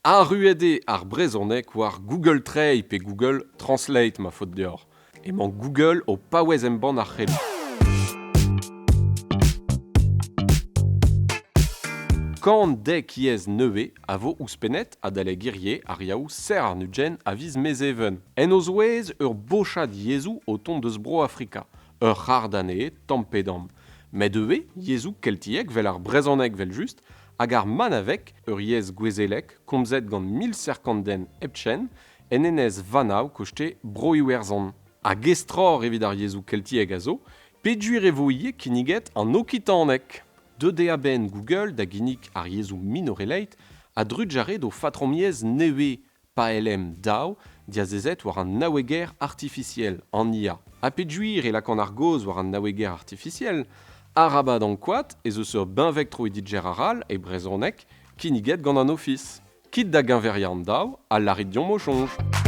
Arruet eo ar brezhoneg war Google Treiñ pe Google Translate ma faot deoc'h. Emañ Google o paouez embann ar c'heloù. 110 yezh nevez a vo ouzhpennet adalek hirie ar Yaou serr ar Nugent a viz Mezheven. En o zouez ur bochad yezhoù o tont eus Bro-Afrika, ur c'hard anezhe tamm-pe-damm. Met ivez yezhoù keltiek 'vel ar brezhoneg 'vel-just hag ar manaveg, ur yezh gouezelek komzet gant 1050 den hepken, en enez Vanav koste Bro-Iwerzhon. Hag estroc'h evit ar yezhoù keltiek a zo, peogwir e vo ivez kinniget an okitaneg. Deuet eo a-benn Google da ginnig ar yezhoù minorelaet a-drugarez d'o fatromiezh nevez PALM daou diazezet war an naoueger artifisiel, an IA. Ha peogwir e lakaan ar gaoz war an naoueger artifisiel, arabat ankouaat ez eus ur benveg troidigezh arall e brezhoneg kinniget gant an Ofis. Kit da geñveriañ an daou ha lârit deomp ho soñj.